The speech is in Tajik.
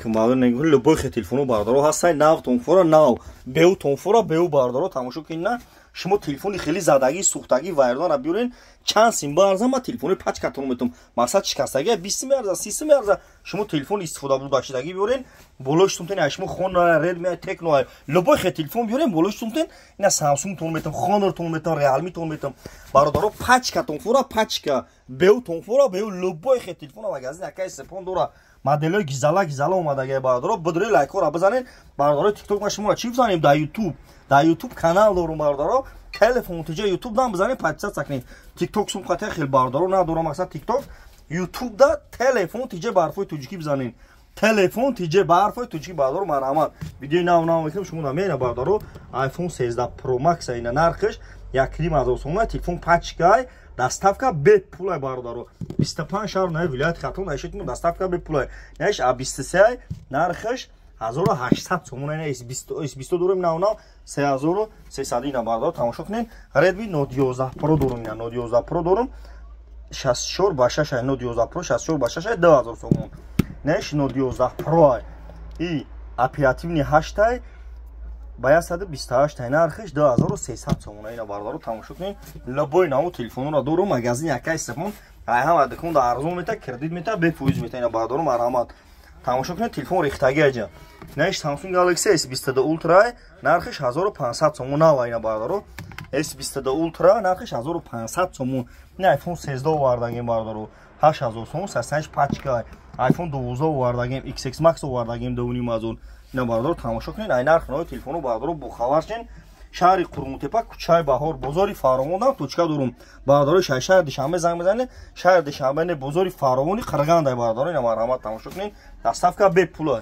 Любой хе телефону, бародаро, ҳастай, нав тонфора, нав беу тонфора, беу, бародаро, тамошо кунед. На, шумо телефони хеле задагӣ, сӯхтагӣ, вайронара биёрен, чанд сим баарза, ма телефони пачкатон метум. Мақсад, шикастагӣ 20 меарза, 30 меарза. Шумо телефони истифода бурдашидагӣ биёрен, болои сумтен. Ай шумо Хонор, Редми, Техно, любой хе телефон биёрен, болои сумтен. Ина Самсунг тон метум, Хонор тон метум, Реалми тон метум, бародаро. Пачка тонфора, пачка беу тонфора, беу. Любой хе телефона магазин акай Сепон дора. Моделҳои гизала гизала омадагай, бародаро. Бидури лайкҳоро бизанед, бародаро. Тикток ма шуморо чӣ бизанем? Дар Ютуб канал дорум, бародаро. Телефон тиҷа Ютуб дам бизанед, подписаться кунед. Тикток сум қатия хел, бародаро, надорам. Мақсад, Тикток, Ютуб да телефон тиҷа барфои тоҷикӣ бизанед, телефон тиҷа барфои тоҷикӣ, бародаро, марҳамат. Видеои нав нав мекунем, шумо намена, бародаро. iPhone 13 Pro Max, ина нархш 1,5 ҳазор сомона. Телефон пачкай, доставка бепулай, бародаро. 25 шаҳр наи вилояти Хатлон наишетмо, доставка бепулай. Наиш а 23, нархаш 1800 сомона. Ина S20 дорем, нав нав, 3300. Ина, бародаро, тамошо кунед. Redmi Note 11 Pro дорум, ина Note 11 Pro дорум, 64 ба 6, Note 11 Pro 64 ба 6, 2000 сомон. Наиш Note 11 Pro и оперативный 8 ба 128, нархиш 2300 сомона. Ина, бародаро, тамошо кунед. Любой наву телефонро дорум, магазин якай Сепон ай ҳама дукон да арзон мета, кредит мета, бефоиз мета. Ина, бародаро, марҳамат, тамошо кунед. Телефон рехтаги аҷа. Наиш Samsung Galaxy S22 Ultra, нархиш 1500 сомон, нава. Ина, бародаро, S22 Ultra нархиш 1500 сомон. Ина iPhone 13 овардагем, бародаро, 8000 сомон, 35 пачка. iPhone 12 овардагем, XS Max овардагем, 2500. Ина, бародаро, тамошо кунед. Ай нарх нави телефону, бародаро, бохабар шен. Шаҳри Қурғонтепа, кӯчаи Баҳор, бозори Фаровонам точка дорум, бародарои. Шаҳри Душанбе занг мезанед, шаҳри Душанбе не, бозори Фаровони Қирғандай, бародаро. Ина, марҳамат, тамошо кунед, доставка бепула.